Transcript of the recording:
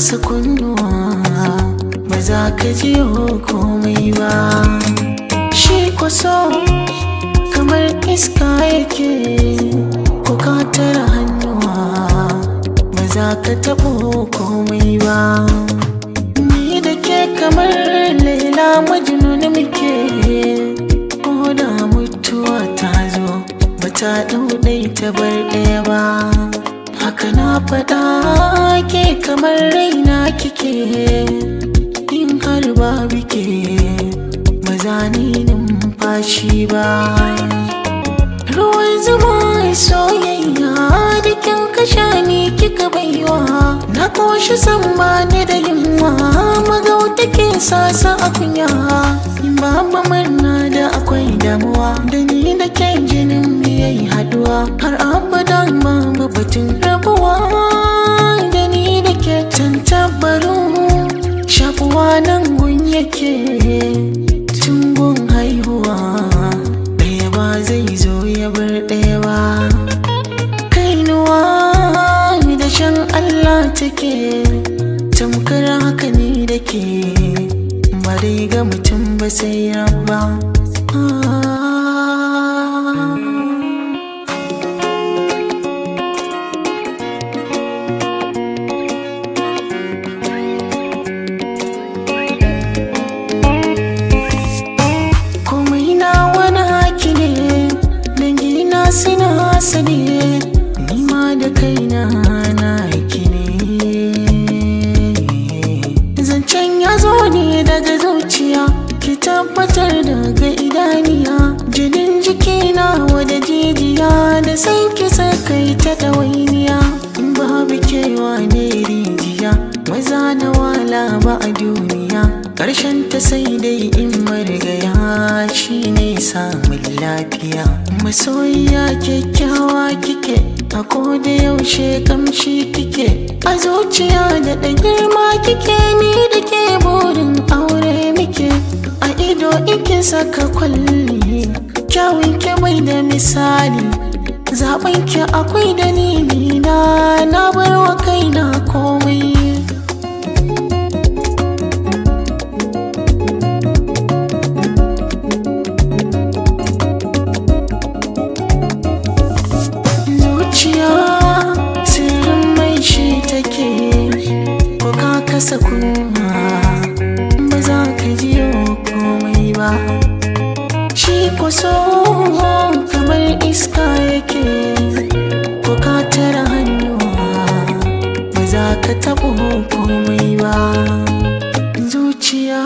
kasa kunnuwa, ba za ka ji komai ba. Shi kwaso kamar iska yake, ko ka tara hannuwa, ba za ka taɓo komai ba. Ni da ke kamar Laila Majnun muke, ko da mutuwa ta zo ba ta ɗau ɗai ta bar ɗaya ba. Haka na faɗa, ke kamar raina kike, in har babu ke ba za ni numfashi ba. Ruwan zuma soyayya da kin kasha ni kika baiwa, na koshi san ba ni da yunwa, magauta ke sasa a kunya. Babu murna da akwai damuwa, da ni da ke jinin mu yayi haduwa, har abadan babu batun rabuwa. Da ni da ke tantabaru, shakuwa nan gun yake, tun gun haihuwa, ɗaya ba zai zo ya bar ɗaya ba. Kainuwa da shan Allah take, tamkar haka ni da ke, ba dai ga mutum ba sai rabba. Komai na wani haki ne, dangina suna sane, ni ma da kaina na haki ne. Zancen ya zo ne daga zuciya, ki tabbatar daga idaniya, jinin jikina wada jijiya, da san ki sakai ta ɗawainiya. In babu kewa ne rijiya, maza na wala ba a duniya, ƙarshen ta sai dai in marigaya shi ne samun lafiya. Masoyiya kyakkyawa kike, a koda yaushe kamshi kike, a zuciya da ɗan girma kike, ni da ke burin aure muke. A ido ike saka kwalli, kyawun ki bai da misali, zaɓen ki akwai dalili na, na bar wa kaina komai. Zuciya sirrin mai shi take, ko ka kasa kunna ba za ka ji komai ba. Shi kwaso kamar iska yake, ko ka tara hannuwa ba za ka taɓo komai ba. Zuciya.